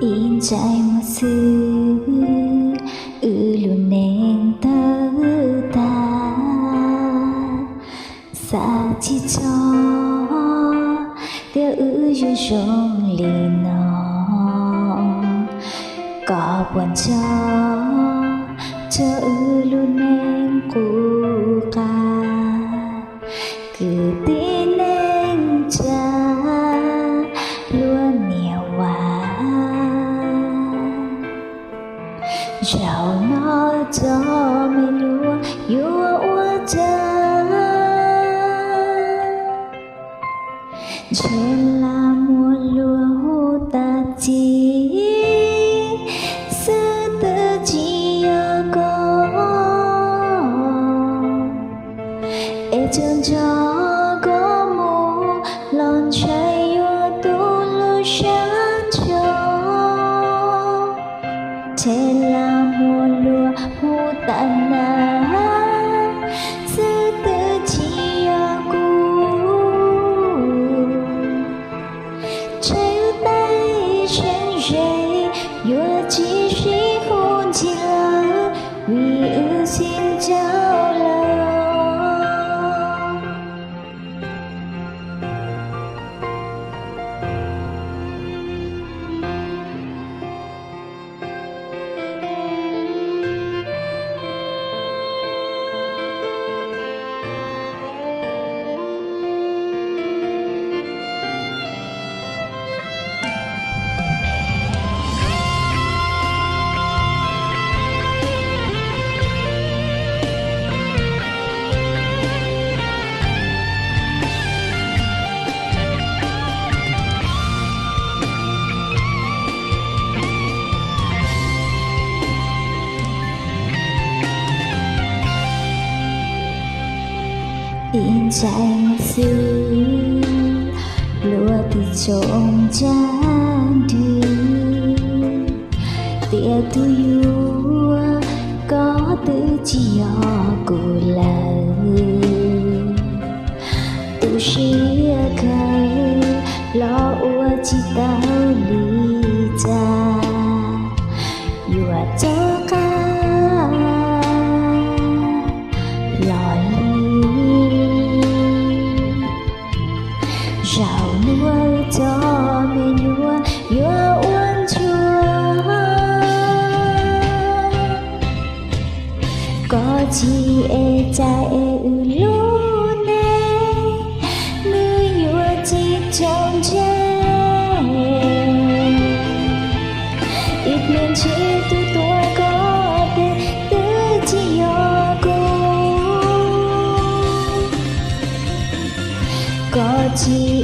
Ib ntsais muag xwb, wb lub neej tawg tag. Xav tsis txog tias wb yuav zoo li no. Koj puas nco txog wb lub neej qub qab? Kwv tij neej tsa, luag niam vas, zaum no txoj me nyuam yuav ua cas? Ntshe lam muaj luag hu tas txiv, xwb twb tsis yog koj. Es tsuas nco koj mus los ntshai yuav tu lub sab nraud. Ntshe lam muaj luag hu tas nas, xwb twb tsis yog kuv. Tsheej taij tsheej ze, yuav tsis sib hu ntxiv lawm, vim wb sib ncaug lawm. Ib ntsais muag xwb, luag twb tso ncaj nrig tias tus yuav koj twb tsis yog kuv lawm. Tu siab kawg los ua tsis tau li cas, yuav txoj qab los li. Zaum no txoj me nyuam yuav ua ntsuag. Koj tsis ev txais es wb lub neej, nws yuav tsis tso ntsees. Ib pliag ntshe tus tuav koj tes twb tsis yog kuv. Koj tsis